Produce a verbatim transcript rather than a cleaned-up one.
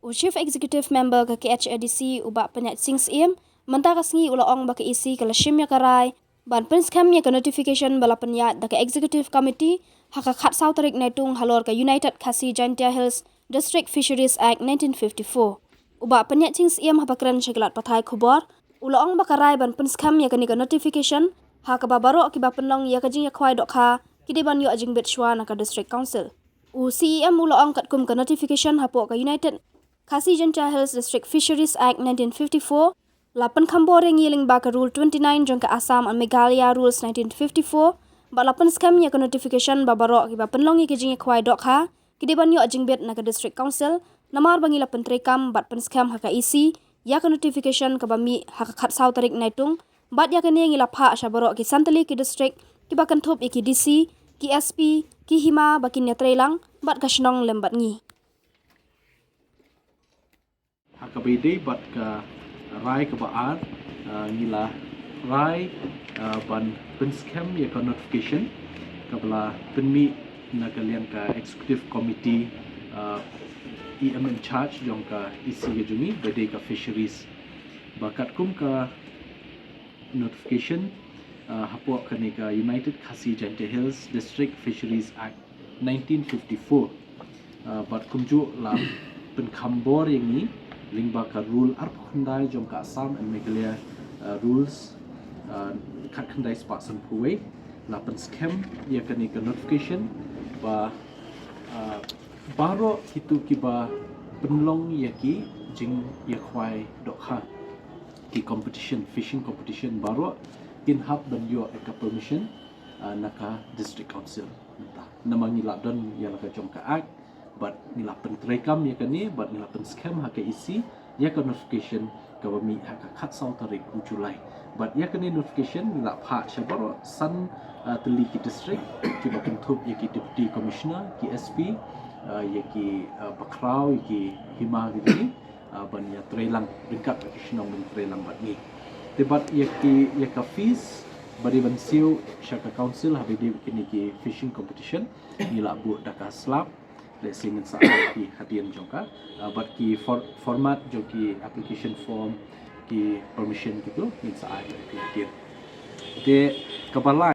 U Chief Executive Member ka K H A D C, u Bah Pyniaid Sing Syiem, mynta ka sngi u la ong ba ka E C ka la shim ïa ka rai ban pynskhem ïa ka notification ba la pynïaid da ka Executive Committee ha ka khatsaw tarik Naitung halor ka United Khasi Jaintia Hills District Fisheries Act nineteen fifty-four. U Bah Pyniaid Sing Syiem haba kren sha ki lad pathai khubor, u la ong ba ka rai ban pynskhem ïa kane ka notification ha kaba baroh kiba pynlong ïa ka jingïakhwai dohkha ki dei ban ïoh jingbit shuwa na ka District Council. U C E M u la ong katkum ka notification hapoh ka United Khasi Jaintia Hills District Fisheries Act nineteen fifty-four, la pynkhambor ïa ngi lyngba ka Rule twenty-nine jong ka Assam and Meghalaya Rules nineteen fifty-four, bad la pynskhem ïa ka notification ba baroh kiba pynlong ïa ka jingïakhwai dohkha ki dei ban ïoh jingbit na ka District Council, namar ba ngi la pyntreikam bad pynskhem ha ka E C ïa ka notification kaba mih ha ka khatsaw tarik Naitung, bad ïa kane ngi la phah sha baroh ki san tylli ki district kiba kynthup ïa ki D C, ki S P, ki hima ba kin ïatreilang bad ka shnong lem bad ngi. Ha kaba ïadei bad ka rai kaba ar, ah, ngi la rai, ah, ban pynskhem ïa ka notification kaba la pynmih na ka liang ka Executive Committee, ah, E M in charge jong ka E C ka jong ngi ba dei ka Fisheries. Ba katkum ka notification, ah, hapoh kane ka United Khasi Jaintia Hills District Fisheries Act nineteen fifty-four. Ah, bad kumjuh la pynkhambor ïa ngi lyngba ka rule arphew khyndai jong ka Assam and Meghalaya, ah, rules, ah, khatkhyndai spah sanphew wei, la pynskhem ïa kane ka notification ba, ah, baroh kito kiba pynlong ïa ki jingïakhwai dohkha, ki competition, fishing competition baroh kin hap ban ïoh ïa ka permission, ah, na ka District Council mynta. Namar ngi la don ïa la ka jong ka Act, bad ngi la pyntreikam ïa kane, bad ngi la pynskhem ha ka E C ïa ka notification kaba mih ha ka khatsaw tarik u July. Bad ïa kane notification ngi la phah sha baroh san, ah, tylli ki district kiba kynthup ïa ki Deputy Commissioner, ki S P, ah, ïa ki, ah, bakhraw, ïa ki hima ki jong ngi, ah, ban ïatreilang ryngkat bad ki shnong ban ïatreilang bad ngi. Te bad ïa ki, ïa ka fees ba dei ban siew sha ka council haba ïadei bad kine ki fishing competition, ngi la buh da ka slab, lehse ngin sa ai ki hadien jong ka, ah, bad ki for-, format jong ki application form, ki permission kito ngin sa ai ki hadien. Te kaba lai